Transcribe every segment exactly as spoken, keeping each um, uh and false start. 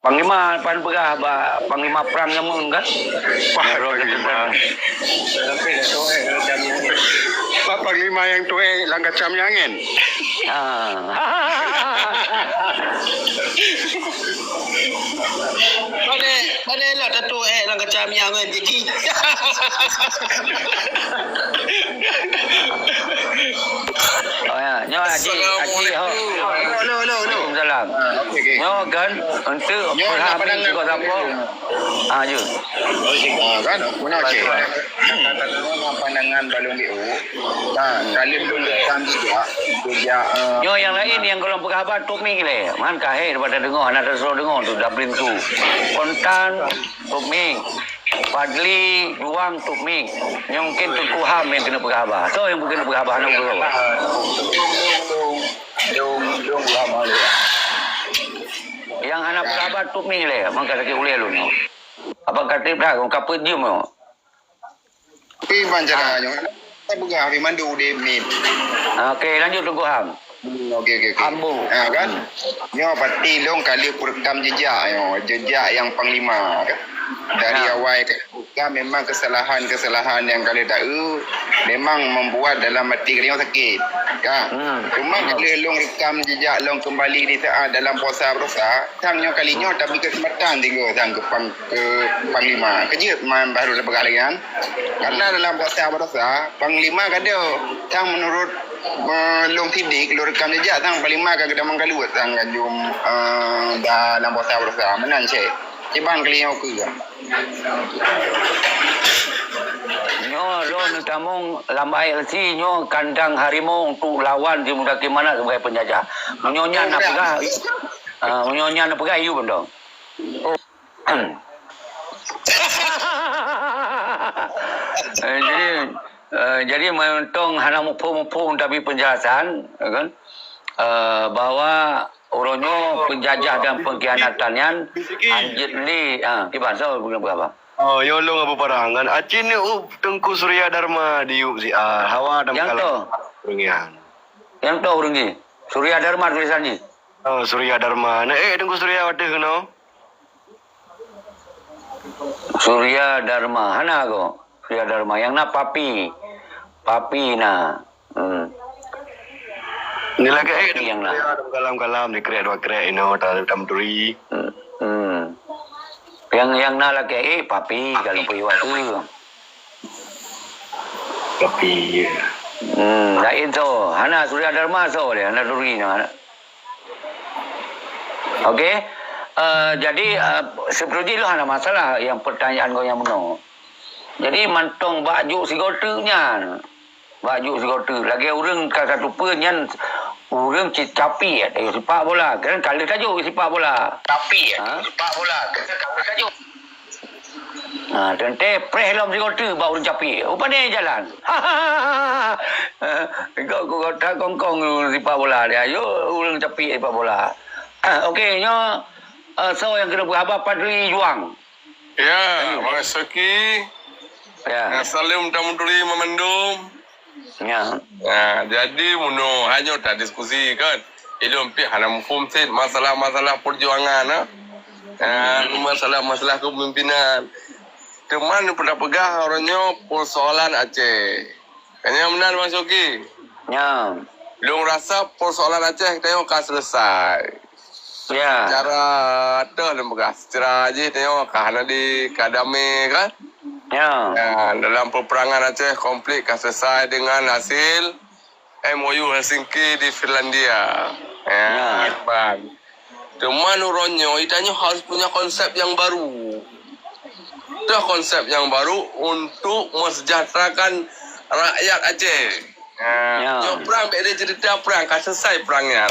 Panglima pan peugah bak panglima prang nyamun kan? Wah, panglima. Pak Panglima nyang tuék lam kacam nyang angén. Ha. Pandai, pandai lah tatuék lam kacam nyang angén jadi. Oh ya, nyoe Haji, Haji ho. Assalamualaikum. Hello, hello, hello. Waalaikumsalam. Ah, okey, okey. Nyoe kan untuk nyoe Fahmi pandangan juga siapa? Ah, je. Ah, kan? Guna cek. Kata-kata pandangan balong B O. Nah, kali belum datang juga, juga, eh, nyoe nyang laén nyang golom peugah haba Tok Mik lé. Man kahé daripada deungoe, hana teusuroh deungoe tu, Dublin tu. Kontan Tok Mik. Fadli Juang Tok Mik. Nyang mungkin Teungku Ham nyang keuneuk peugah haba. Soe nyang keuneuk peugah haba hana peugah haba. Nyang hana peugah haba Tok Mik lé, mangka sakét ulèe lôn. Abang Katib dah, ka peujeuem nyoe. Tapi ban cara nyoe, saya peugah Abi Mandu di mit. Ah, okey, lanjut Teungku Ham. Hmm, okey, okey, okey. Ambo. Ha, kan? Nyoe pasti lôn ka lheueh peurekam jejak nyoe, jejak nyang panglima, kan? Dari awai ka peurekam memang kesalahan-kesalahan nyang ka lheueh taeu memang membuat dalam hati ka lheueh nyoe sakét, kan? Hmm. Cuma ka lheueh lôn rekam jejak lôn kembali di saat dalam puasa baroesa, sang nyoe kali nyoe tabri keuseumpatan tiga sang keu pang-, keu panglima. Keujeuet man baru tapeugah lagèe nyan. Karena dalam puasa baroesa, panglima ka deuh. Sang menurut, eh, lôn sidik, lôn rekam jejak, sang panglima ka geutamong kaluet, sang ka jeuem, eh, dalam puasa baroesa. Meunan cit. Kiban kali nyoe keu. Nyoe lôn tamong lam I L C nyoe kandang harimau untuk lawan si Muzakir Manaf sebagai penjajah. Meunyoe nyan na peugah, ah, meunyoe nyan na peugah, yue beutôi. Oh. Eh, jadi, eh, jadi mantong hana muphom-muphom tapi penjelasan, ya kan? Eh, bahwa uroe nyoe penjajah dan pengkhianatan nyan hanjeuet lé, ah, kiban, soe beuguna peugah, Bang? Oh, yo lôn Abu Parang kan. Acin ni, uh, Teungku Surya Dharma di U C A. Hawa dan nyang kalam to. Ureueng nyan. Nyang to ureueng nyan. Surya Dharma tulisan nyan. Oh, Surya Dharma. Na, eh, Teungku Surya watèe keunoe. Surya Dharma, hana ko. Surya Dharma, nyang na Papi. Papi na. Hmm. Ni lagèe, eh, Papi nyang na. Kalam-kalam, di krek dua krek, you know, ta-, tam turi. Hmm. Hmm. Nyang, nyang na lagèe, eh, Papi, kalau pergi waktu. Papi, ya. Hmm, lain so. Hana Surya Dharma so dia, hana turi na. Okey. Eh, jadi, eh, sebelum jih lôn hana masalah yang pertanyaan kau yang bunoe. Jadi, mantong bak juk sigoe teuk nyan. Bak juk sigoe teuk. Lagèe ureueng ka satu peue nyan, ureueng cit capiet, eh, sipak bola. Kan ka lheueh tajuk sipak bola. Capiet, ha? Sipak bola. Kan ka lheueh tajuk. Ha, teuntèe preh lom sigoe teuk bak ureueng capiet. Oh, pane jalan. Kok, kok, kok that kongkong sipak bola dia. Yo, ureueng capiet sipak bola. Okey, nyoe, eh, soe nyang keuneuk peugah haba Fadli Juang. Ya, Fadli. Bang Syaki. Ya. Ya, saleuem tamuturi meumandum. Ya. Ya, jadi bunoe hanyoe tadiskusi kan. Ilôn pih hana muphom cit masalah-masalah perjuangan, ha. Ya, masalah-masalah kepemimpinan. Teuma peugah-peugah uroe nyoe persoalan Aceh. Kan nyan meunan, Bang Syaki? Ya. Lôn rasa persoalan Aceh tanyoe ka selesai. Ya. Secara toh lôn peugah, secara jih tanyoe ka hana di, ka damé kan? Ya. Ya, dalam peperangan Aceh konflik ka selesai dengan hasil M O U Helsinki di Finlandia. Ya, ya. Iqbal. Teuma uroe nyoe, tanyoe harus punya konsep yang baru. Toh konsep yang baru untuk mensejahterakan rakyat Aceh. Ha, ya. Nyoe prang bèk lé cerita prang, ka selesai prang nyan.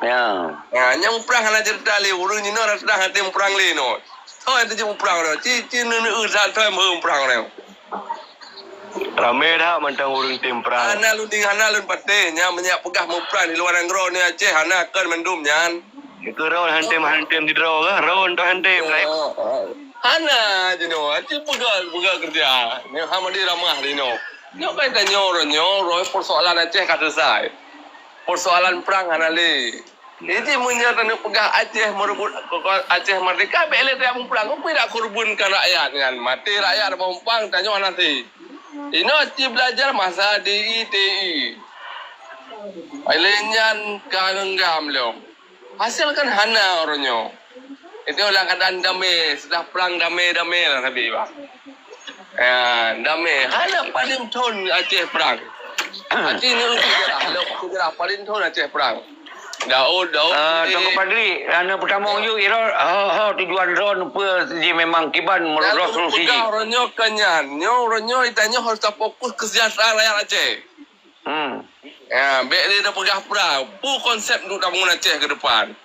Ya. Ha, nyang prang hana cerita lé, ureueng jinoe rata-rata hana tem prang lé nyoe. Soe nyang teujeuet muprang nyoe? Ci, ci neuneu that soe nyang muprang nyoe. Ramé that mantong ureueng tem prang. Hana lôn deng-, hana lôn patéh, nyan meunyo peugah muprang di luwa nanggroe nyoe Aceh, hana kon mandum nyan. Keu droe hantem-hantem di droe kah? Droe tu hantem laén. Hana jinoe, Aceh peugah, peugah keureuja. Nyoe hana di ramah jinoe. Nyoe kan tanyoe uroe nyoe, uroe persoalan Aceh ka selesai. Persoalan prang hana lé. Jadi meunyoe tanyoe peugah Aceh meureubeut, Aceh merdeka, bèk lé tajak muprang. Keupeue dak korbankan rakyat nyan? Maté rakyat bak muprang, tanyoe hana sé. Inoe ci belajar masa D I T I. Lé nyan ka geunggam lom. Hasil kan hana uroe nyoe. Itu dalam keadaan damai, setelah perang damai-damai lah sabe, bah. Ya, damai. Hana paling thon Aceh perang. Aceh ni sejarah, sejarah paling thon Aceh perang. Daud, Daud. Ah, Teungku Fadli, hana peutamong ju iro, ho, ho, tujuan droe peue ji memang kiban meurok solusi ji. Peugah uroe nyoe ka nyan. Nyoe uroe nyoe tanyoe harus tafokus kesejahteraan rakyat Aceh. Hmm. Ya, bèk lé tapeugah pra. Peue konsep untuk tabangun Aceh ke depan?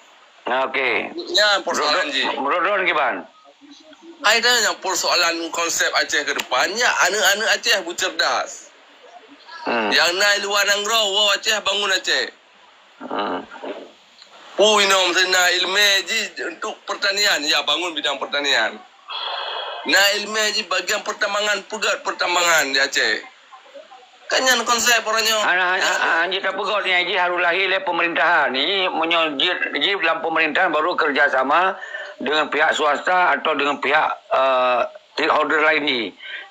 Okey. Nyan persoalan ji. Menurut droe kiban? Ai dah nyang persoalan konsep Aceh ke depan, nyan aneuk-aneuk Aceh beucerdas. Hmm. Nyang na i luwa nanggroe, woe Aceh, bangun Aceh. Hmm. Peue inoe meusti na ileumèe ji untuk pertanian, ya bangun bidang pertanian. Na ileumèe ji bagian pertambangan, peugöt pertambangan di Aceh. Kan nyan konsep uroe nyoe. Hana, hana, hana jeuet tapeugöt nyan ji harus lahé lé pemerintahan. Ji meunyoe jeuet ji lam pemerintahan baru kerjasama dengan pihak swasta atau dengan pihak, eh, stakeholder lain ji.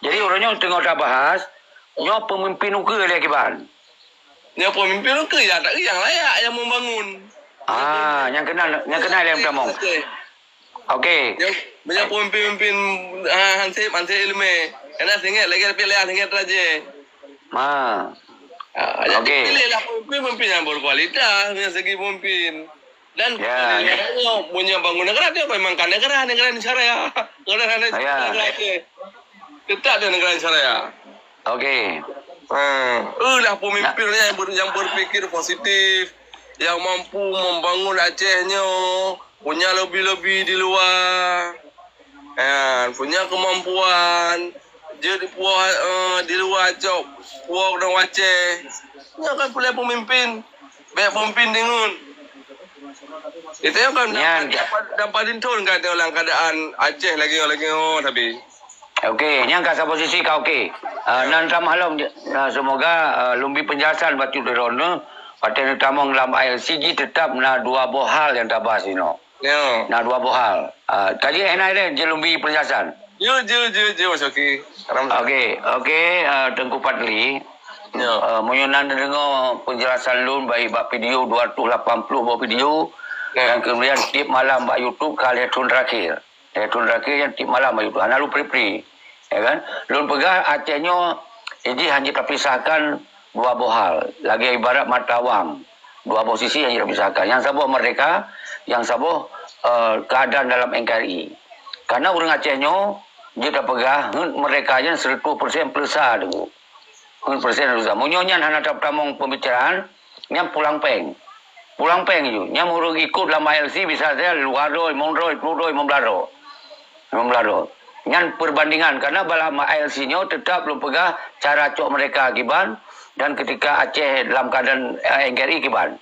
Jadi uroe nyoe teungoh tabahas, nyoe pemimpin ukeue lé kiban. Nyoe pemimpin ukeue ya, tapi nyang layak nyang membangun. Ah, nyang keunan, nyang keunan lé meutamong. Okey. Nyang, nyang pemimpin-pemimpin, ah, hansip, hansip ileumèe. Kena singét lagèe tapi lé singét raja. Ah. Ah, jadi okey. Pilihlah pemimpin-pemimpin yang berkualitas dari segi pemimpin. Dan ya, ya. Meunyoe bangun negara dia memang kan negara, negara syariah. Negara, negara, ya. Negara Aceh. Tetap dia negara syariah. Okey. Ha, eh lah pemimpin yang ber, yang berpikir positif, yang mampu membangun Aceh nyoe, punya lobi-lobi di luar. Ha, punya kemampuan, jeuet puwoe, eh, di luwa cok puwoe keudong Aceh. Nyoe kan peureulèe peumimpin. Bèk peumimpin deungon. Itu kan nyan, dapat, dapat lintôn kan dalam keadaan Aceh lagi, lagi, oh, tapi. Okey, nyan ka saboh sisi ka okey. Ah, nan tamah lom, ah, semoga, ah, lôn bri penjelasan bacut droeneuh, watèe neutamong lam I L C ji tetap na dua boh hal nyang tabahas inoe. Ya. Na dua boh hal. Ah, ka jeuet hana lé, jeuet lôn bri penjelasan. Jeuet, jeuet, jeuet, jeuet, Mas Oki. Okey, okey, ah, Teungku Fadli. Ya. Ah, meunyoe na neudeungoe penjelasan lôn baik bak video dua ratus lapan puluh boh video, ya, dan kemudian tiep malam bak YouTube ka lhèe thôn terakhir. Lhèe thôn terakhir nyan tiep malam bak YouTube. Hana lôn pri-pri. Ya kan? Lôn peugah Aceh nyoe, eh, jih hana tapisahkan dua boh hal. Lagèe ibarat mata wang. Dua boh sisi hana tapisahkan. Nyang saboh merdeka, nyang saboh, eh, keadaan dalam N K R I. Karena ureueng Aceh nyoe, jeuet tapeugah, ngon merdeka nyan seratus persen peureusa teungku. Ngon persen peureusa. Meunyoe nyan hana tapeutamong pembicaraan, nyan pulang péng. Pulang péng ju. Nyan ureueng ikot lam I L C bisa saja dua droe, limong droe, ploh droe, limong blah droe. Limong blah droe. Nyan perbandingan, karena bak lam I L C nyoe tetap lôn peugah cara cok merdeka kiban dan ketika Aceh dalam keadaan, eh, N K R I kiban.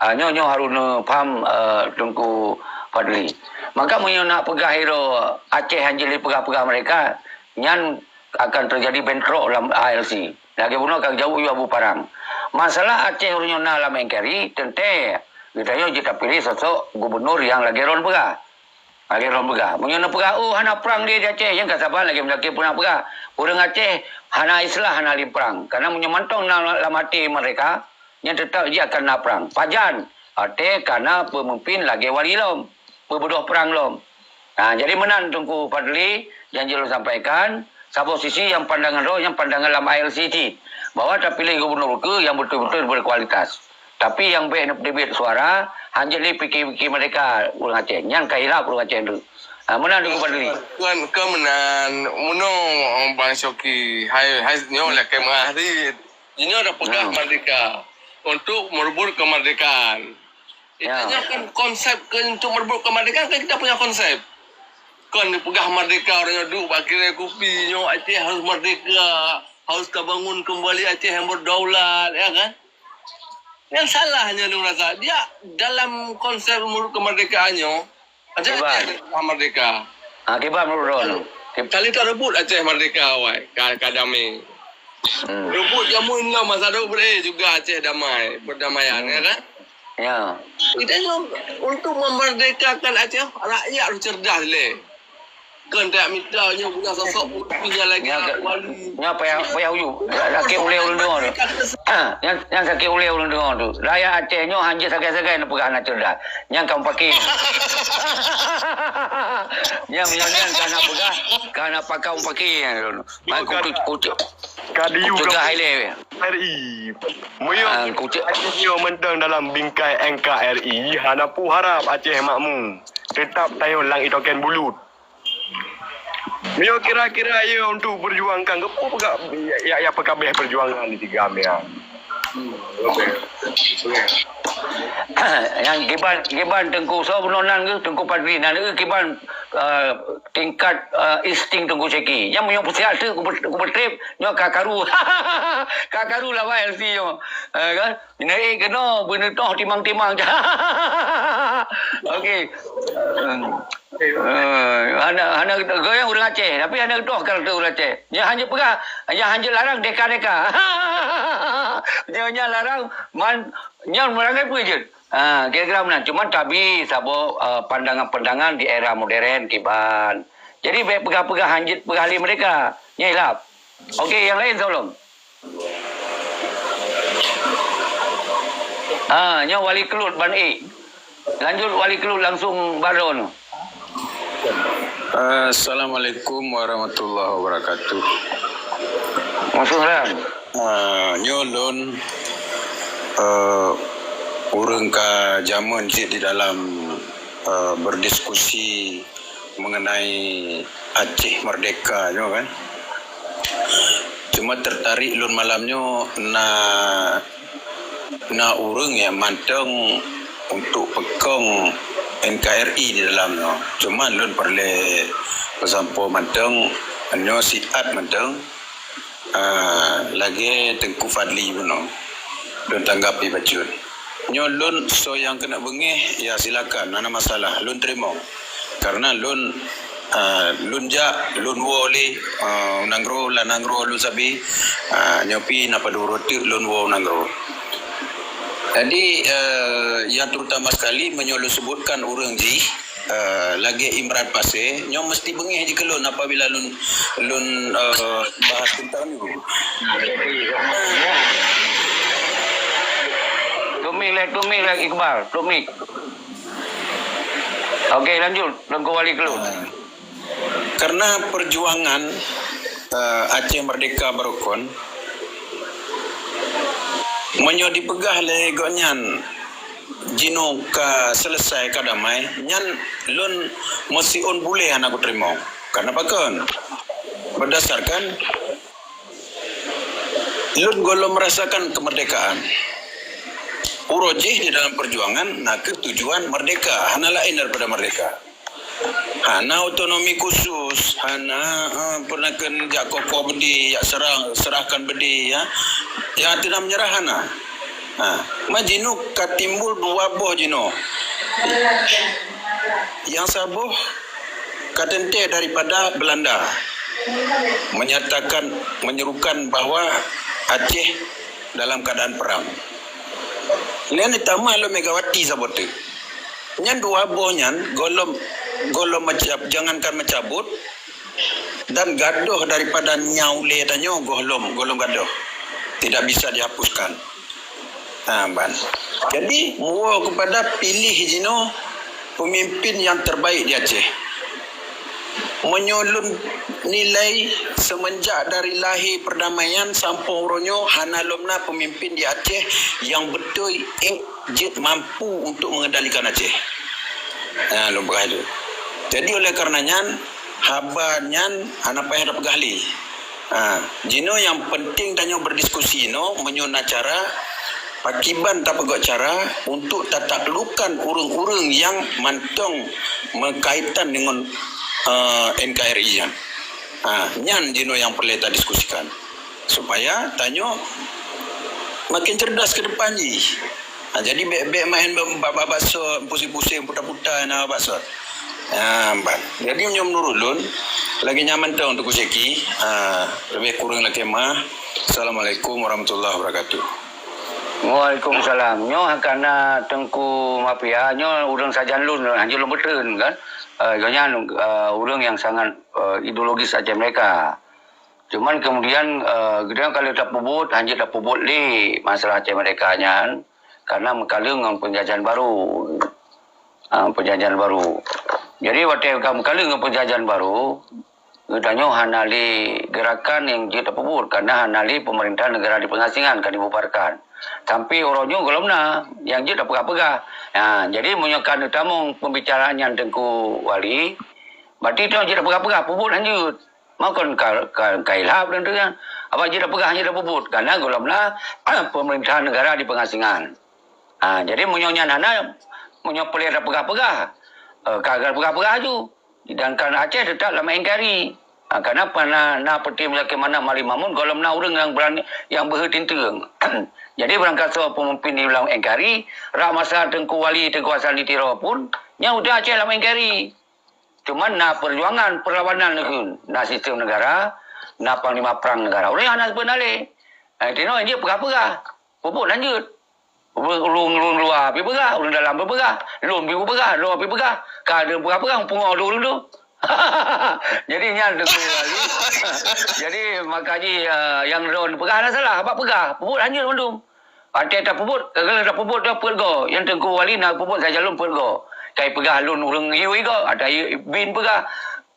Ah, nyoe, nyoe harus neupaham, eh, Teungku Fadli. Maka meunyoe nak peugah iro Aceh hana jeuet lé peugah-peugah merdeka, nyan akan terjadi bentrok lam I L C. Lagèe bunoe ka geujaweueb yue Abu Parang. Masalah Aceh uroe nyoe na lam N K R I, teuntèe geutanyoe jeuet tapiléh sosok gubunur nyang lagèe droen peugah. Lagèe droen peugah. Meunyoe neupeugah, "Oh, hana prang di Aceh," nyan ka saban lagèe meudaki peue na peugah. Ureueng Aceh hana islah, hana lé prang. Karena meunyoe mantong na lam até merdeka, nyan teutap jih akan na prang. Pajan? Watèe ka na peumimpin lagèe wali lom, peubeudôh prang lom. Ha, jadi meunan Teungku Fadli nyang jeuet lôn sampaikan, saboh sisi nyang pandangan droe, nyang pandangan lam I L C cit, bahwa tapiléh gubunur ukeue nyang beutôi-beutôi berkualitas. Tapi nyang bèk neuteubiet suara, hana jeuet lé pike-pike merdeka ureueng Aceh. Nyan ka hilaf ureueng Aceh nyan. Ha, meunan Teungku Fadli. Kan, kan meunan, meunoe Bang Syoki, hai, hai nyoe lakèe meu'ah cit. Jinoe tapeugah merdeka untuk merebut kemerdekaan. Ya. Itu kan konsep ke, untuk merebut kemerdekaan kan kita punya konsep. Kan dipeugah merdeka, orang nyoe duek bak kiri kupi, nyoe Aceh harus merdeka, harus tabangun kembali Aceh yang berdaulat, ya kan? Yang salahnya dia merasa, dia dalam konsep merebut kemerdekaan nyoe, Aceh, Aceh merdeka. Ha, kiban menurut droen. Kali tak rebut Aceh merdeka awai, ka, ka damai. Hmm. Rebut jameun lom masa dulu beri juga Aceh damai, perdamaian, hmm, ya kan? Ya. Kita nyoe untuk memerdekakan Aceh, rakyat harus cerdas lé. Kon tak mita nyoe guna sosok putih nyan lagi. Nya ke, wali. Nya payah, payah uyu. Sakét ulèe ulôn deungö tu. Nyan, nyan sakét ulèe ulôn deungö tu. Rakyat Aceh nyoe hanjeuet sagai-sagai neupeugah hana cerdas. Nyan ka mupakè. Nyan meunyoe nyan ka na peugah, ka na pakau mupakè nyan. Mai kutu, kutu. Ka diyu kutu ka gah ilèe. R I. Meunyoe ah, kutu. Nyoe mantong dalam bingkai N K R I, hana peue harap Aceh makmu. Tetap tayue lam itoken bulut. Meunyoe kira-kira ye untuk perjuangkan, keupeue peugah ya, ya, ya pekabeh perjuangan di tiga mea. Nyang kiban, kiban Teungku soe bunoe nan geuh, Teungku Padri nan geuh kiban, eh, tingkat, eh, insting Teungku Syeki. Nyang meunyoe peusiat teuk ku, ku peutrép, nyoe ka karu. Ka karu lawan L C nyoe. Eh, kan? Nyoe, eh, keunoe, beuneutôh timang-timang. Okey. Eh, hana, hana goyang ureueng Aceh, tapi hana geutoh karakter ureueng Aceh. Nyang hanjeuet peugah, nyang hanjeuet larang deka-deka. Nyang, nyang larang man, nyang meurangkai peue jeuet. Ha, kira-kira meunan. Cuman tabi saboh, eh, pandangan-pandangan di era modern kiban. Jadi, bèk peugah-peugah hanjeuet peugah lé merdeka. Nyan hilaf. Okey, nyang laén sebelum. Ah, nyoe Wali Kelut ban ék. Lanjut Wali Kelut langsung bak droeneuh. Assalamualaikum warahmatullahi wabarakatuh. Waalaikumsalam. Ah, nyoe lôn, eh, ureueng ka jameun cit di dalam, eh, berdiskusi mengenai Aceh Merdeka nyoe kan. Cuma tertarik lôn malam nyoe na, na ureueng nyang mantong untuk peukong N K R I di dalam nyoe. Cuma lôn peureulèe peusampoe mantong nyoe siat mantong. Ah, lagèe Teungku Fadli bunoe. Lôn tanggapi bacut. Nyoe lôn soe nyang keuneuk beungèh, ya silakan, hana masalah, lôn teurimong. Karena lôn, ah, lôn jak, lôn woe lé, ah, nanggroe, lam nanggroe lôn sabe, ah, nyoe pih na padum uroe teuk lôn woe nanggroe. Jadi, eh, yang terutama sekali meunyoe lôn sebutkan ureueng jih, eh, lagèe Imran Pasè, nyoe meusti beungèh jih keu lôn apabila lôn, lôn, eh, bahas tentang nyoe. Tumik lé, tumik lé Iqbal, tumik. Okey, lanjut, Teungku Wali Kelut. Ah. Karena perjuangan, eh, Aceh Merdeka barokon, meunyoe dipeugah lé gobnyan jinoe ka selesai, ka damai, nyan lôn meusiôn bulèe hana kuteurimong. Karena pakon? Berdasarkan lôn gohlom merasakan kemerdekaan. Uroe jih di dalam perjuangan nakeuh tujuan merdeka, hana laén daripada merdeka. Hana otonomi khusus, hana, eh, peureunah kheun jak kokoh beudé, jak serah, serahkan beudé, ya. Nyang teuna meunyeurah hana. Ha, ma jinoe ka timbul dua boh jinoe. Nyang saboh ka teuntèe daripada Belanda menyatakan, menyerukan bahwa Aceh dalam keadaan perang. Nyan tamah lom Megawati saboh teuk. Nyan dua boh nyan gohlom, gohlom meucab-, jangankan meucabut, dan gadôh daripada nyan ulèe tanyoe gohlom, gohlom gadôh. Tidak bisa dihapuskan. Ha, ban. Jadi, meuwoe keupada piléh jinoe peumimpin nyang terbaik di Aceh. Meunyoe lôn nilai, seumeunjak dari lahé perdamaian sampoe uroe nyoe, hana lom na peumimpin di Aceh nyang beutôi ék jeuet mampu untuk mengendalikan Aceh. Ha, lôn peugah lé. Jadi, oleh karena nyan, haba nyan hana payah tapeugah lé. Ha, jinoe nyang penting tanyoe berdiskusi inoe meunyoe na cara, pakiban tapeugöt cara untuk tataklukkan ureuëng-ureuëng nyang mantong meukaitan deungon, eh, N K R I nyan. Ha, nyan jinoe nyang peureulée tadiskusikan. Supaya tanyoe makin cerdas ke depan jih. Ha, jadi bék-bék main ba-, ba-, ba-, baso, pusing-pusing, puta-puta na baso. Ha, ban. Jadi, meunyoe meunurot lôn, lagée nyan mantong Teungku Syeki, ha, leubeh kureueng lakée meu'ah. Assalamualaikum warahmatullahi wabarakatuh. Waalaikumsalam. Nyoe hana Teungku Mafia, nyoe ureuëng sajan lôn, hanjeuet lôn peutreun kan. Uh, nyan uh, ureuëng yang sangat uh, ideologis Aceh Merdeka. Cuman kemudian uh, kita kalau tapeubuet, hanjeuet tapeubuet lé masalah Aceh Merdeka nyan karena meukaleueng ngon penjajahan baru. Uh, penjajahan baru. Jadi watée ka meukaleueng ngon penjajahan baru, geutanyoe hana lé gerakan nyang jeuet tapeubuet karena hana lé pemerintah negara di pengasingan ka dibubarkan. Sampai uroe nyoe gohlom na nyang jeuet tapeugah-peugah. Ha, jadi meunyoe ka neutamong pembicaraan nyan Teungku Wali, berarti tanyoe jeuet tapeugah-peugah, peubuet hanjeuet. Makon ka, ka, ka ilhab dan tu kan. Apa jeuet tapeugah hanjeuet tapeubuet karena gohlom na pemerintah negara di pengasingan. Ha, jadi meunyoe nyan hana, meunyoe peuleueh tapeugah-peugah, uh, ka tapeugah-peugah aju. Sedangkan Aceh tetap lam N K R I. Ha, karena pernah na peuti meusakét manah Malik Mahmud gohlom na ureuëng nyang berani nyang beuhe tinteung. Jadi beurangkasoe peumimpin di lam N K R I, rak masa Teungku Wali Teungku Hasan di Tiro pun, nyang udeb Aceh lam N K R I. Cuman na perjuangan perlawanan neukheun, na sistem negara, na panglima perang negara. Ureuëng hana seupeu na lé. Eh, tinoe jeuet peugah-peugah. Peubuet lanjut. Ureuëng, ureuëng luwa pi peugah, ureuëng dalam pi peugah, lôn pi peugah, droe pi peugah, ka deuh peugah-peugah, pungoh dua ureuëng tu. Jadi nyan tu. Jadi maka ji uh, yang droe peugah hana salah, bak peugah, peubuet lanjut mandum. Watée tapeubuet, kalau tapeubuet dah peuet go, yang Teungku Wali na peubuet saja lôn peuet go. Kai peugah lôn ureuëng yue go, ada bin peugah,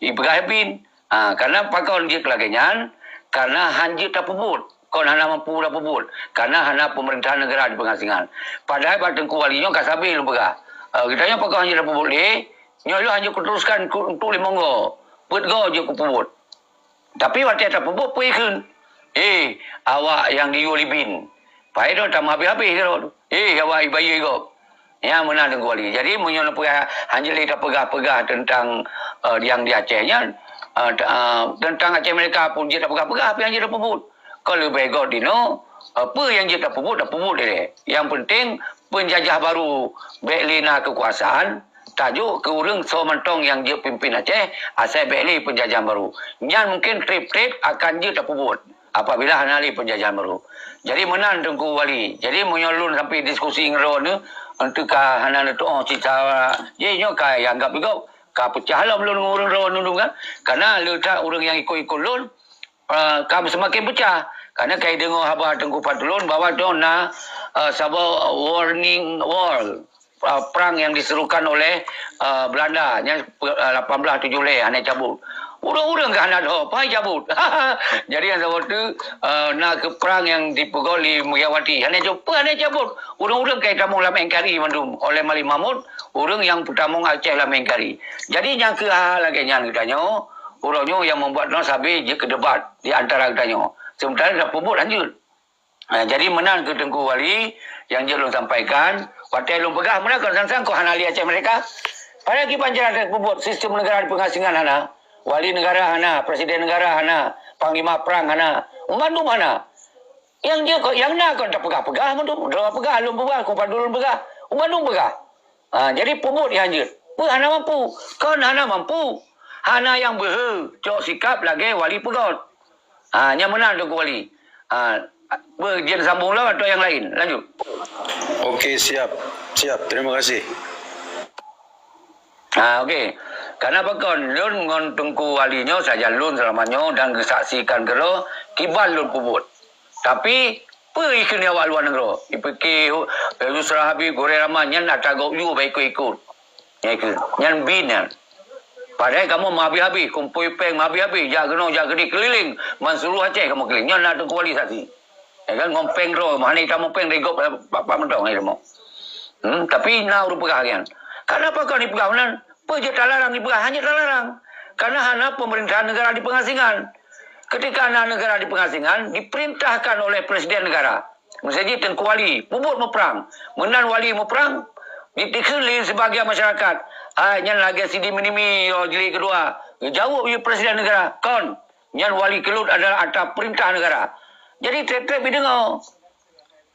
i peugah bin. Ha, karena pakon jeuet lagée nyan, karena hanjeuet tapeubuet. Kon hana mampu tapeubuet, karena hana pemerintahan negara di pengasingan. Padahai bak Teungku Wali nyoe ka sabe lôn peugah. Uh, geutanyoe pakon hanjeuet tapeubuet lé, nyoe lôn hanjeuet kuteruskan untuk limong go. Peuet go jeuet kupeubuet. Tapi watée tapeubuet peue ikheun, eh, awak nyang diyue lé bin. Pai droe tameuhabéh-habéh droe. Eh, awak ibayeue gob. Nyang meunan Teungku Wali. Jadi meunyoe neupeugah hanjeuet lé tapeugah-peugah teuntang uh, yang di Aceh nyan, uh, uh, teuntang Aceh Merdeka pun jeuet tapeugah-peugah, tapi hanjeuet tapeubuet. Kon leubeh gét dinoe, uh, peue nyang jeuet tapeubuet, tapeubuet lé. Yang penting penjajah baru bék lé na kekuasaan, tajok keu ureuëng soe mantong nyang jeuet pimpin Aceh, asai bék lé penjajahan baru. Nyan mungkin treb-treb akan jeuet tapeubuet apabila hana lé penjajahan baru. Jadi meunan Teungku Wali. Jadi meunyoe lôn sampai diskusi ngon droeneuh, untuk ka hana neutuoh cita, jadi nyoe ka anggap juga ka pecah lom lôn ngon ureuëng droeneuh kan. Karena le that ureuëng nyang ikut-ikut lôn, uh, ka semakin pecah. Karena kai deungoe haba Teungku Fadlun bahwa nyoe na uh, saboh warning wall, uh, perang yang diserukan oleh uh, Belanda nyan uh, lapan belas tujuh lé hana cabut. Ureuëng-ureuëng ka hana dho, pai cabut. Jadi yang saboh tu uh, na ke perang yang dipeugah lé Megawati. Hana cabut, hana cabut. Ureuëng-ureuëng ka tamong lam N K R I mandum oleh Malik Mahmud, ureuëng yang peutamong Aceh lam N K R I. Jadi nyang keu hal lagée nyan geutanyoe, uroe nyoe yang membuat droe sabe jeuet keu debat di antara geutanyoe. Sementara dah peubuet lanjut. Ha, jadi meunan keu Teungku Wali yang jeuet lôn sampaikan, watée lôn peugah meunan kon sang-sang kok hana lé Aceh Merdeka. Padahai kiban jalan peubuet sistem negara di pengasingan hana, wali negara hana, presiden negara hana, panglima perang hana, mandum hana. Yang jeuet kok yang na kon tapeugah-peugah mandum, droe peugah, lôn peugah, Teungku Fadlun peugah, mandum peugah. Ha, jadi peubuet nyang jeuet. Peue hana mampu? Kon hana mampu. Hana nyang beuhe cok sikap lagée wali peugét. Ha, nyang meunan Teungku Wali. Ha, beu jeuet sambung lom atau nyang laén? Lanjut. Okey, siap. Siap. Terima kasih. Ha, okey. Karena pakon lôn ngon Teungku Wali nyoe sajan lôn selama nyoe dan geusaksikan keudroe kiban lôn peubuet. Tapi peue ikheun awak luwa nanggroe? Ipike Yusra Habib, Gurée Rahman nyan atra gob yue bak ikot-ikot. Nyan ikheun. Nyan bin nyan. Padahai kamoe meuhabéh-habéh, kumpôi péng meuhabéh-habéh, jak keunoe, jak keudeh, keulileng, ban seuluruh Aceh kamoe keulileng. Nyan na Teungku Wali saksi. Ya kan, ngon péng droe, hana itamong péng dari gob, eh, bapak mantong, ya, kamoe. Hmm, tapi na ureuëng peugah nyan. Kenapa kau dipeugah meunan? Peue jeuet talarang dipeugah? Hana jeuet talarang. Karena hana pemerintahan negara di pengasingan. Ketika na negara di pengasingan, diperintahkan oleh presiden negara. Misalnya Teungku Wali, peubuet meuprang. Meunan wali meuprang, ditikheun lé sebagian masyarakat. Hai, nyan lagée Sidi Minimi, oh, jilid kedua. Geujaweueb lé presiden negara. Kon, nyan wali keulot adalah atra perintah negara. Jadi, treb-treb jideungoe.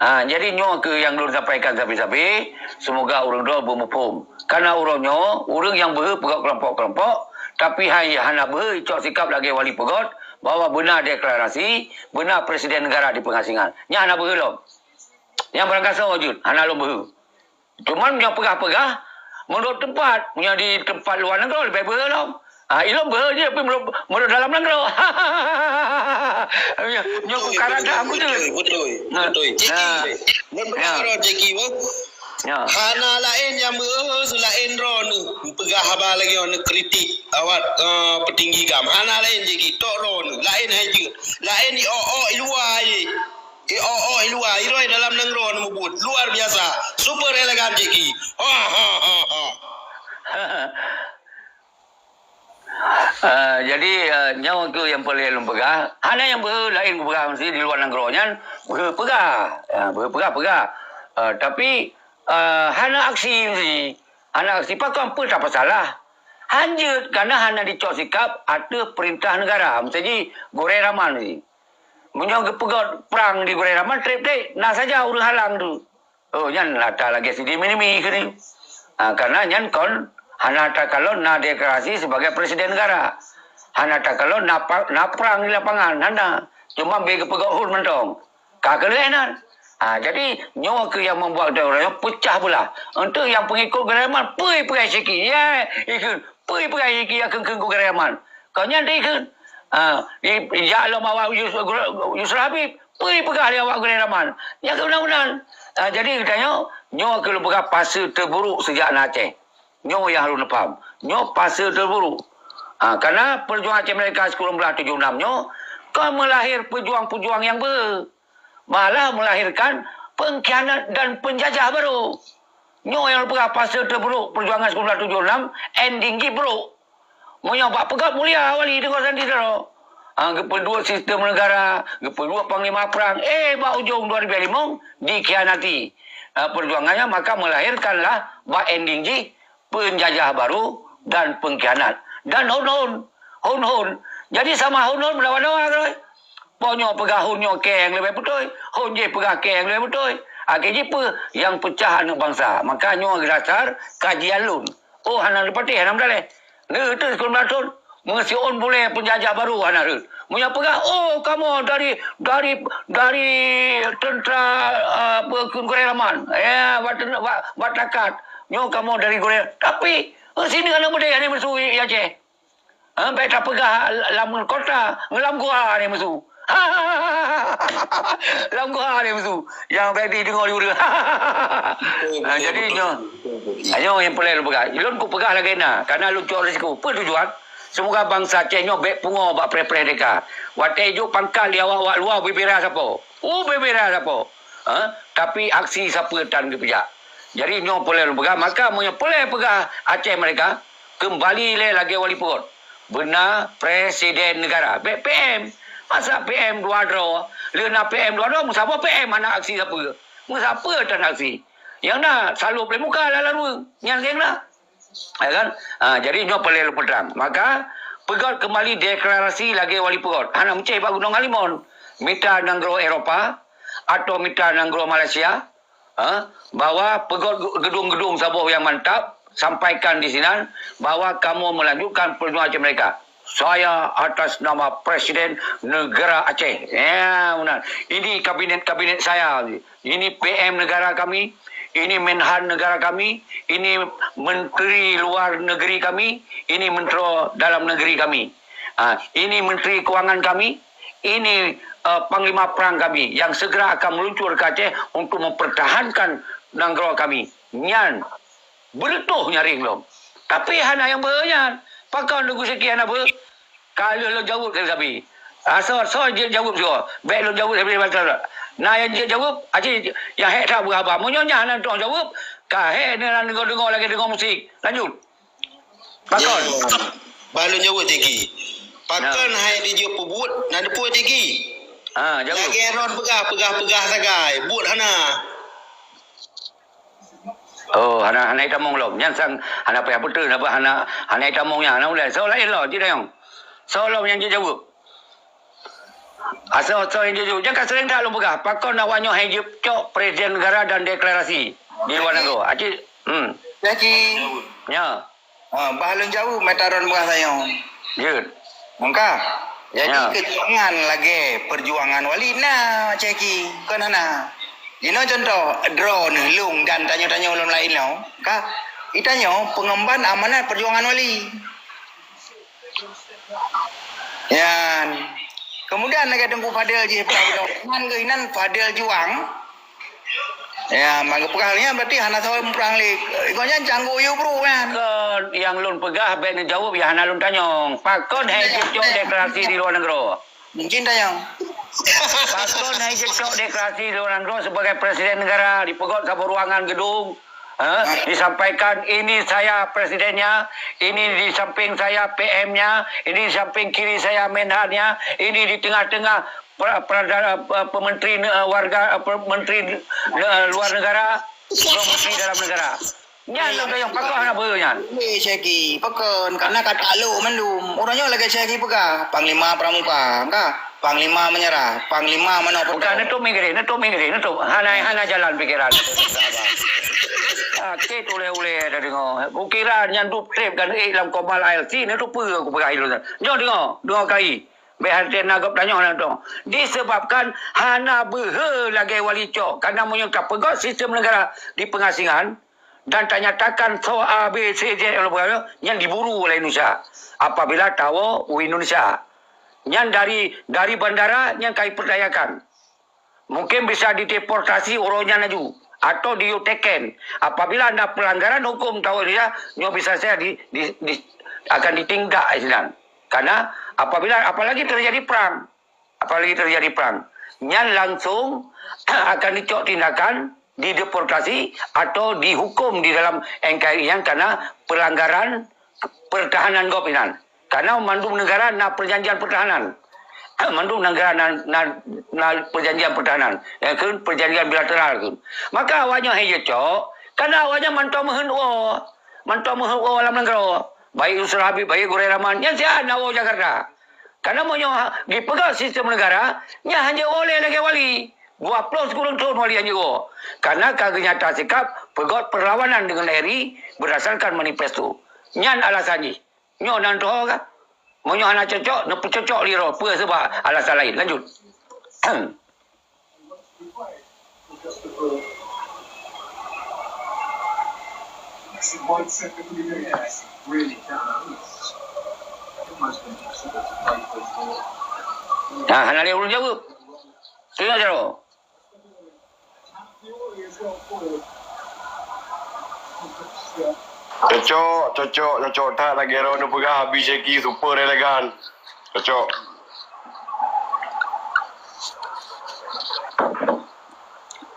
Ha, jadi nyoe keuh nyang lôn sampaikan sabe-sabe, semoga ureuëng droe beumuphom. Karena uroe nyoe, ureuëng nyang beuhe peugét keulompok-keulompok, tapi hai hana beuhe icok sikap lagée wali peugét, bahwa beuna deklarasi, beuna presiden negara di pengasingan. Nyan hana beuhe lom. Nyang barangkasoe jeuet, hana lôn beuhe. Cuman meunyoe peugah-peugah, meunurot teumpat, meunyoe di teumpat luwa nanggroe leubeh beuhe lom. Ah, ilôn beuhe jih, tapi meunurot, meunurot dalam nanggroe. Nyoe, nyoe ku karanta aku jeuet. Beutôi, beutôi, beutôi. Nah. Jeki, nah. Lôn peugah droe Jeki, beuh. Ya. Hana laén nyang beuhe seulaén droeneuh. Peugah haba lagée nyoe, neukritik awak, eh, peutinggi GAM. Hana laén Jeki, tok droeneuh. Laén hai jeuet. Laén i ôk-ôk i luwa jih. I ôk-ôk i luwa, i rhoi dalam nanggroe neumubuet. Luar biasa. Super elegan Jeki. Ha, ha, ha, ha. Eh, jadi, eh, nyoe keuh nyang peureulée lôn peugah. Hana nyang beuhe laén kupeugah meusti di luwa nanggroe nyan, beuhe peugah. Ya, beuhe peugah, peugah. Eh, tapi, eh, hana aksi meusti. Hana aksi pakon, peue tapeusalah. Hanjeuet, kana hana jicok sikap ateueh peurintah neugara. Meusaji gurée raman meusti. Meunyoe geupeugét prang di gurée raman, treb-treb, na saja ureuëng halang tu. Oh, nyan ata lagée sideh minimi keuneuk. Ha, karena nyan kon hana takalon na deklarasi sebagai presiden negara. Hana takalon na pa-, na prang di lapangan, hana. Cuma beu geupeugét hon mantong. Ka keuh lheueh nan. Ha, jadi, nyoe keuh nyang membuat ureuëng pecah belah. Untuk nyang pengikut gurée raman, peue peugah sikit. Ya, ikheun. Peue peugah nyang keu-, keu-, keu gurée raman? Kon nyan teuh kheun. Ah, i-, ijak lom awak Yus-, Yusra Habib, peue peugah lé awak gurée raman? Nyan keuh meunan-meunan. Ah, jadi geutanyoe, nyoe keuh lôn peugah fase terburuk sejak na Aceh. Nyoe nyang harôh neupaham. Nyoe fase terburuk. Ah, karena perjuangan Aceh Merdeka sikureueng blaih tujoh enam nyoe, kon meulahé pejuang-pejuang nyang beu. Malah melahirkan pengkhianat dan penjajah baru. Nyoe nyang lôn peugah fase terburuk perjuangan sikureueng blaih tujoh enam, ending jih buruk. Meunyoe bak peugét mulia Wali Deungon Sandi Tiro. Ha, geupeuduek sistem negara, geupeuduek panglima prang. Eh, bak ujong dua ribu limong, dikhianati. Ha, perjuangannya maka melahirkanlah bak ending jih penjajah baru dan pengkhianat. Dan hon-hon. Hon-hon. Jadi sama hon-hon melawan awak, Roy. Po nyoe peugah hon nyoe keng leubeh beutôi. Hon jih peugah keng leubeh beutôi. Akhé jih peue? Nyang peucah aneuk bansa. Maka nyoe dasar kajian lôn. Oh, hana neupatéh, hana meudaléh. Neu teuh sikureueng blaih thon. Meusiôn bulée penjajah baru hana rhot. Meunyoe peugah, "Oh, kamoe dari, dari, dari tentera, ah, apa, gurée raman. Ya, bak ten-, bak, bak takat. Nyoe kamoe dari gurée." Tapi, eh, sineuk aneuk beudée hana meusu i Aceh. Ha, bék tapeugah lam kota, lam guha ni meusu. Lam guha ni meusu. Nyang bék dideungoe di ureuëng. Ha, jadi nyoe, nyoe nyang peureulée lôn peugah. Lôn kupeugah lagée na, karena lôn cok risiko. Peue tujuan? Semoga bansa Aceh nyoe bék pungoe bak preh-preh teuka. Watée jok pangkat lé awak-awak luwa, bubira sapo? Oh, bubira sapo? Ha? Tapi aksi sapeue tan geupeujak. Jadi nyoe peureulée lôn peugah, maka meunyoe peureulée peugah Aceh Merdeka, keumbali lé lagée wali peugot. Beuna presiden negara. Bék P M. Masa P M dua droe? Lheueh na P M dua droe, meusaboh P M hana aksi sapeue. Meusapeue tan aksi? Nyang na salôb lé muka lam lalu. Nyan nyang na. Ya kan? Ha, jadi nyoe peureulée lôn peutrang. Maka, peugot keumbali deklarasi lagée wali peugot. Hana meucéh bak Gunong Halimon. Mita nanggroe Eropa atau mita nanggroe Malaysia, ha, bahwa peugot ge-, gedung-gedung saboh nyang mantap, sampaikan di sinan bahwa kamoe melanjutkan perjuangan Aceh Merdeka. Saya atas nama Presiden Negara Aceh. Ya, meunan. Ini kabinet-kabinet saya. Ini P M negara kami, ini Menhan negara kami, ini Menteri Luar Negeri kami, ini Menteri Dalam Negeri kami. Ah, ini Menteri Keuangan kami, ini, eh, Panglima Perang kami yang segera akan meluncur ke Aceh untuk mempertahankan nanggroe kami. Nyan, beureutoh nyaring lom. Tapi hana nyang beu nyan. Pakon Teungku Syeki hana beu? Ka lheueh lôn jaweueb sabe-sabe. Asoe-soe jeuet jaweueb sigoe. Bék lôn jaweueb sabe-sabe. Na nyang jeuet jaweueb, aci nyang hék that beuhaba. Meunyoe nyan hana tueng jaweueb, ka hék neudeungoe-deungoe lagée deungoe musik. Lanjut. Pakon? Ya. Bah lôn jaweueb Tiki. Pakon hai dijeuet peubuet, na teupeue Tiki? Ha, jaweueb. Lagée Aaron peugah, peugah-peugah sagai, buet hana. Oh, hana, hana itamong lom. Nyan sang hana payah beutôi, hana, hana itamong nyan, hana ulée. Soe laén lom, cit dayong. Soe lom nyang jijaweueb? Asoe-soe nyang jijaweueb. Nyang ka seuréng that lôn peugah, pakon awak nyoe hai jicok presiden negara dan deklarasi di luwa nanggroe. Aci, hmm. Jadi, ya. Ha, bah lôn jaweueb mata ron peugah sayong. Jeuet. Mungka. Jadi, ya, keujuangan lagée perjuangan Wali na, Ceki. Kon hana. Inoe contoh, droeneuh lôn dan tanyoe-tanyoe lom laén nyoe, ka, itanyoe pengemban amanat perjuangan Wali. Nyan. Kemudian lagèe Teungku Fadil jih peugah bunoe, nyan geuh inan Fadil Juang. Ya, maka peugah nyan berarti hana soe muprang lé. Gobnyan canggu yue bru nyan. Kon nyang lôn peugah bèk neujaweueb nyang hana lôn tanyong. Pakon hai jeuet cok deklarasi di luwa nanggroe? Mungkin tanyong. Pakon hai jeuet cok deklarasi di luwa nanggroe sebagai presiden negara, dipeugöt saboh ruangan gedung? Ha? Disampaikan, "Ini saya presidennya, ini di samping saya P M-nya, ini di samping kiri saya Menhan-nya, ini di tengah-tengah pra-, pradara-, pe-, pementeri ne-, warga, eh, pe-, menteri ne-, luar negara, menteri dalam negara." Nyan lôn tanyong, pakon hana beu nyan? Weh, Syeki, pakon? Karena ka taklok mandum. Uroe nyoe lagèe Syeki peugah, Panglima Pramuka, ka? Panglima menyerah, Panglima manoe Bukan, peutoe. Neutôp migré, neutôp migré, neutôp. Hana, hana jalan pikiran. Sakét ulèe-ulèe tadeungö. Kukira nyan dub trép kan ék lam koma I L C, neutôp peue kupeugah ilôn. Nyoe deungö, deungö kai. Bèk hana gob tanyoe hana tong. Disebabkan hana beuhe lagèe Wali cok. Karena meunyoe tapeugöt sistem negara di pengasingan dan tanyatakan soe A, B, C, D, nyan diburu oleh Indonesia. Apabila tawoe u Indonesia, nyan dari, dari bandara nyan ka ipertanyakan. Mungkin bisa dideportasi uroe nyan laju atau diyue teken. Apabila na pelanggaran hukum tawoe Indonesia, nyoe bisa saja di, di, di, akan ditindak sinan. Karena apabila, apalagi terjadi perang, apalagi terjadi perang, nyan langsung akan dicok tindakan, dideportasi atau dihukum di dalam N K R I nyan karena pelanggaran pertahanan gob inan. Karena mandum negara na perjanjian pertahanan. Mandum negara na, na, na perjanjian pertahanan. Nyang keu perjanjian bilateral keu. Maka awaknyan hai jeuet cok, karena awaknyan mantong meuheuet woe. Mantong meuheuet woe lam nanggroe. Baik Yusra Habib, baik Gurèe Rahman. Nyan siat na woe Jakarta. Karena meunyoe ha-, jipeugöt sistem negara, nyan hana jeuet woe lé lagèe Wali. Dua ploh sikureueng thon Wali hana jeuet woe. Karena ka geunyata sikap peugöt perlawanan dengan R I berdasarkan manifesto. Nyan alasan jih. Nyoe nan teuho ka. Meunyoe hana cocok, neupeucocok lé droe. Peue sabab alasan laén? Lanjut. Nah, hana lé ureueng jaweueb. Tengok jaroe. Cocok, cocok, cocok that lagèe droeneuh peugah, Abi Syeki super elegan. Cocok.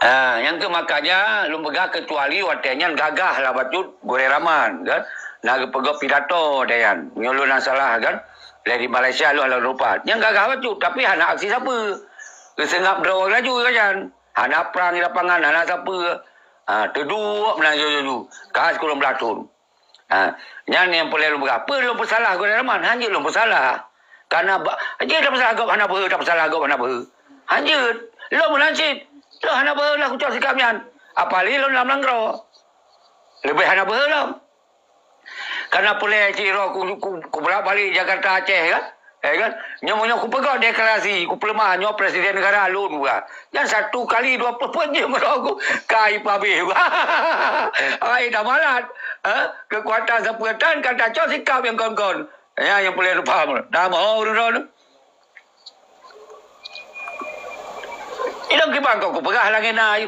Ah, nyang keu makanya lôn peugah kecuali watèe nyan gagah lah bacut Gurèe Rahman, kan? Na geupeugah pidato watèe nyan. Meunyoe lôn hana salah, kan? Lé di Malaysia lôn hana lupa. Nyan gagah bacut, tapi hana aksi sapeue. Geuseungab droe laju, kan? Hana prang di lapangan, hana sapeue. Ha, teuduek meunan laju-laju. Ka sikureueng blah thon. Ha, nyan nyang peureulèe lôn peugah. Peue lôn peusalah Gurèe Rahman? Hanjeuet lôn peusalah. Karena ba-, hanjeuet tapeusalah gob hana beuhe, tapeusalah gob hana beuhe. Hanjeuet. Lôn meunan cit. Lôn hana beuhe lah kucok sikap nyan. Apalagi lôn lam nanggroe. Leubeh hana beuhe lom. Karena peureulèe cit droe ku, ku, kubolak-balik Jakarta Aceh kan. Eh kan? Nyoe meunyoe kupeugah deklarasi, kupeuleumah nyoe presiden negara lôn buka. Nyan satu kali dua ploh peuet jeuem droe ku kai pabéh buka. Ai dah malat. Eh? Kekuatan sapeue tan ka tacok sikap nyang kon-kon. Nyan nyang peureulèe paham. Dah moh ureueng droe. Ilôn kiban kon kupeugah lagèe na,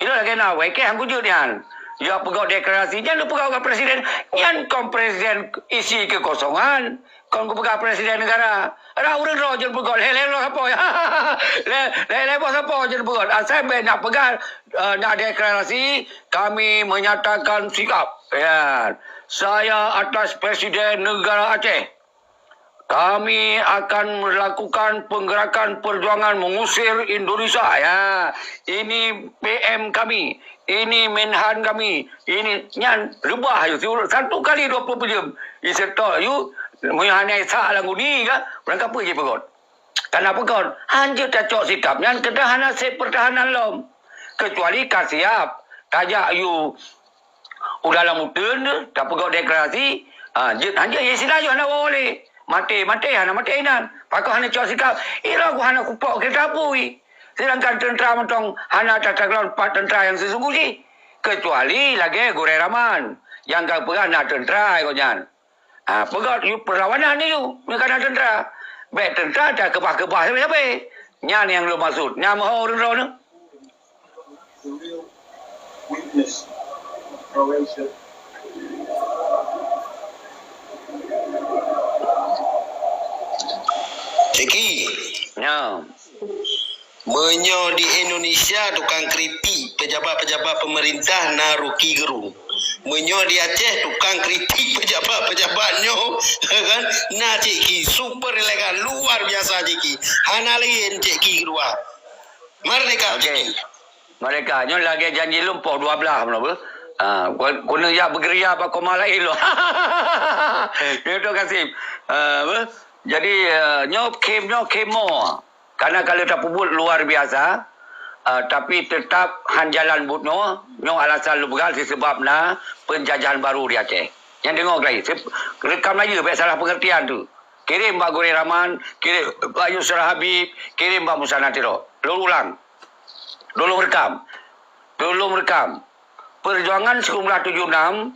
ilôn lagèe na, wèe kèe han kujeuet nyan. Ya peugah deklarasi, nyan lôn peugah bak presiden, nyan kon presiden isi kekosongan, kon kupeugah presiden negara. Ada ureueng droe jeuet peugah, lé-lé boh sapo. Lé-lé boh sapo jeuet peugah. Asai bèk nak peugah, eh, nak deklarasi, kami menyatakan sikap. Ya. Saya atas presiden negara Aceh. Kami akan melakukan penggerakan perjuangan mengusir Indonesia. Ya, ini P M kami, ini Menhan kami, ini nyan reubah yu. Satu kali dua puluh jam. Isetok yu, meunyoe hana isak lam guni ka, barang kapeue jipeugöt. Kana peugöt, hanjeuet tacok sikap nyan keudah hana sép pertahanan lom. Kecuali ka siap, tajak yu u dalam uteuen tu, tapeugöt deklarasi, ha, jeuet hanjeuet, ya istilah jih hana woe lé. Maté, maté, hana maté inan. Pakon hana cok sikap, ira ku hana kupok keurita apui. Sedangkan teuntara mantong hana tatakalon pat teuntara nyang sisunggoh jih. Keucuali lagée Gurée Raman nyang ka peugah na teuntara gobnyan. Ha, peugah yue peulawanan ni yue, nyoe ka na teuntara. Bék teuntara takeubah-keubah sabe-sabe. Nyan nyang lôn maksud. Nyan meuho ureuëng droeneuh. Ceki. Nyo. Meunyoe di Indonesia tukang kritik pejabat-pejabat pemerintah na Rocky Gerung. Meunyoe di Aceh tukang kritik pejabat-pejabat nyoe, kan, na Ceki super elegan, luar biasa Ceki. Hana laén Ceki keudua. Merdeka Oke. Ceki. Merdeka. Nyoe lagée janji lôn poh dua belas meunoe beuh. Ah, ku-, keuneuk jak beugeria bak koma laén lôn. Nyoe Datuk Kasim. Ah, beuh. Jadi, ah, nyoe kem, nyoe kemo. Karena ka lheueh tapeubuet luar biasa, ah, tapi tetap han jalan buet nyoe. Nyoe alasan lôn peugah disebab na penjajahan baru di Aceh. Nyang deungoe keulai, se-, reukam laju, bék salah pengertian tu. Kirim bak Gurée Raman, kirim bak Yusra Habib, kirim bak Musa Natiro. Lôn ulang. Tolong rekam. Tolong rekam. Perjuangan sembilan belas tujuh enam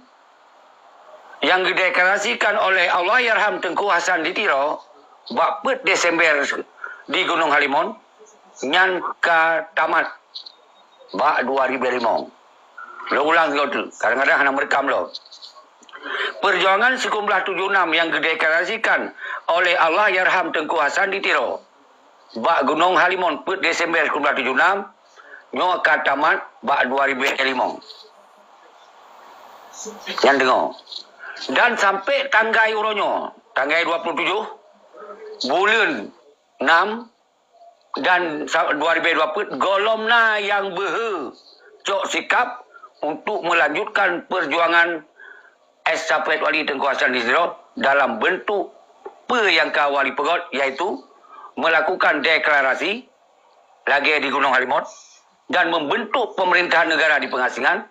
yang dideklarasikan oleh Allahyarham Teungku Hasan di Tiro bak peuet Desember di Gunong Halimon nyan ka tamat bak dua ribu lima. Lôn ulang sigoe teuk, kadang-kadang hana meurekam lom. Perjuangan sikureueng blaih tujoh nam nyang geudeklarasikan oleh Allahyarham Teungku Hasan di Tiro bak Gunong Halimon peuet Desember sikureueng blaih tujoh nam, nyoe ka tamat bak dua ribu lima. Nyan deungoe. Dan sampai tanggai uroe nyoe, tanggai dua puluh tujoh buleuen nam, dan sa-, dua ribu dua peuet, gohlom na nyang beuhe cok sikap untuk melanjutkan perjuangan estafet wali Teungku Hasan di Tiro dalam bentuk peue nyang ka wali peugöt, yaitu melakukan deklarasi lagée di Gunong Halimon dan membentuk pemerintahan negara di pengasingan,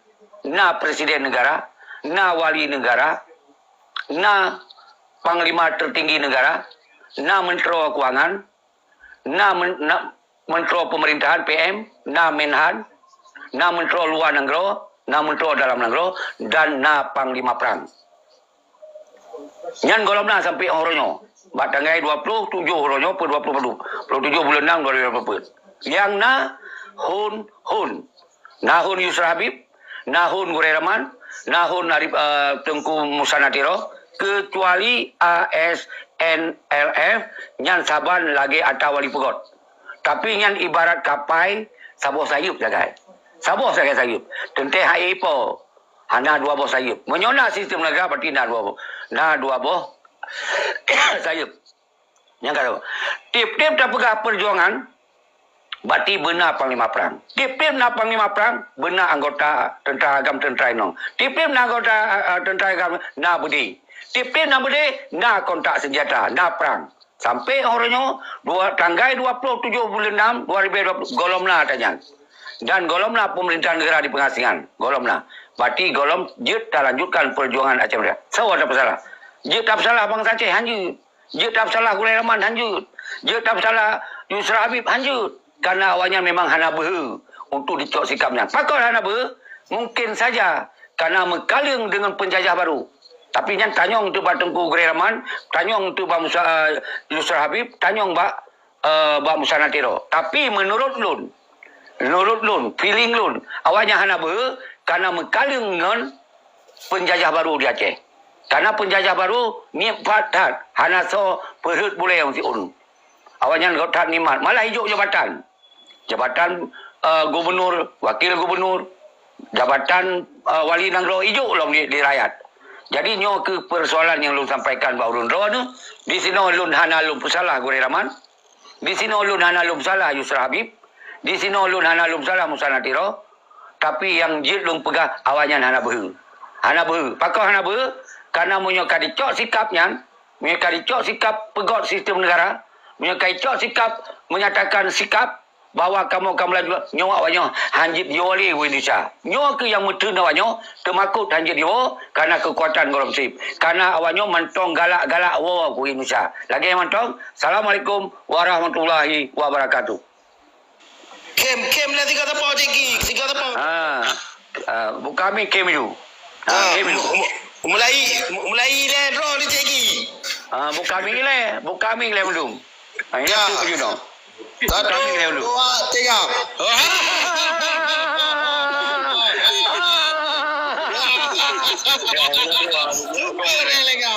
na presiden negara, na wali negara, na panglima tertinggi negara, na menteri keuangan, na men-, na menteri pemerintahan P M, na Menhan, na menteri luar nanggroe, na menteri dalam nanggroe, dan na panglima perang. Nyan gohlom na sampai uroe nyoe. Bak tanggai dua puluh tujoh uroe nyoe, peuet dua puluh padu, dua puluh tujoh buleuen nam dua ribu dua puluh peuet. Nyang na hon-hon. Na hon Yusra Habib, na hon Gurée Rahman, na hon Arif, eh, Teungku Musa Natiro, keucuali A S N L F, nyan saban lagée ata wali peugöt. Tapi nyan ibarat kapai saboh sayeuep sagai. Saboh sagai sayeuep. Teuntée hai ipo, hana dua boh sayeuep. Meunyoe na sistem negara, berarti na dua boh, na dua boh sayeuep. Nyang ka lheueh. Tiep-tiep tapeugah perjuangan, berarti beuna panglima perang. Tiep-tiep na panglima perang, beuna anggota tentara agam, tentara inong. Tiep-tiep na anggota, eh, eh, tentara agam, na beudé. Tiep-tiep na beudé, na kontak senjata, na perang. Sampai uroe nyoe, dua, tanggai dua puluh tujoh buleuen nam dua ribu dua puluh, gohlom na ata nyan. Dan gohlom na pemerintahan negara di pengasingan, gohlom na. Berarti gohlom jeuet talanjutkan perjuangan Aceh Merdeka. Soe tapeusalah? Jeuet tapeusalah bansa Aceh, han jeuet. Jeuet tapeusalah Gurée Rahman, han jeuet. Jeuet tapeusalah Yusra Habib, han jeuet. Karena awaknyan memang hana beuhe untuk dicok sikap nyan. Pakon hana beuhe? Mungkin saja karena meukaleueng deungon penjajah baru. Tapi nyan tanyong teuk bak Teungku Gurée Rahman, tanyong teuk bak Musa, eh, Yusra Habib, tanyong bak, eh, bak Musa Natiro. Tapi menurut lôn, menurut lôn, feeling lôn, awaknyan hana beuhe karena meukaleueng ngon penjajah baru di Aceh. Karena penjajah baru niet that, hana soe peureut bulée siôn. Awaknyan göt that nikmat, malah ijok jabatan. Jabatan, eh, gubernur, wakil gubernur, jabatan, eh, wali nanggroe ijok lom di, di rakyat. Jadi nyoe keuh persoalan nyang lôn sampaikan bak ureuëng droeneuh, di sinoe lôn hana lôn peusalah Gurée Rahman, di sinoe lôn hana lôn peusalah Yusra Habib, di sinoe lôn hana lôn peusalah Musa Natiro, tapi nyang jeuet lôn peugah awaknyan hana beuhe. Hana beuhe. Pakon hana beuhe? Karena meunyoe ka dicok sikap nyan, meunyoe ka dicok sikap peugöt sistem negara, meunyoe ka dicok sikap menyatakan sikap bahwa kamoe ka meulaju, nyoe awaknyoe han jeuet jiwoe lé u Indonesia. Nyoe keuh nyang meuteun awaknyoe teumakot han jeuet jiwoe karena keukuatan gohlom seb. Karena awaknyoe mantong galak-galak woe u Indonesia. Lagée mantong, Assalamualaikum warahmatullahi wabarakatuh. Kem, kem lah tiga tepo, Cik Ki. Tiga tepo. Ha. Ah, buka mi kem ju. Ha, Ah, kem ju. mu-, mu-, mulai, mu-, mulai ilèe droe ni, Cik Ki. Ah, buka mi ilèe, buka mi ilèe mandum. Ah, ini Ya. tu ju noh. Satu, Buka mi ilèe mandum. dua, tiga. Super, ya, Lego.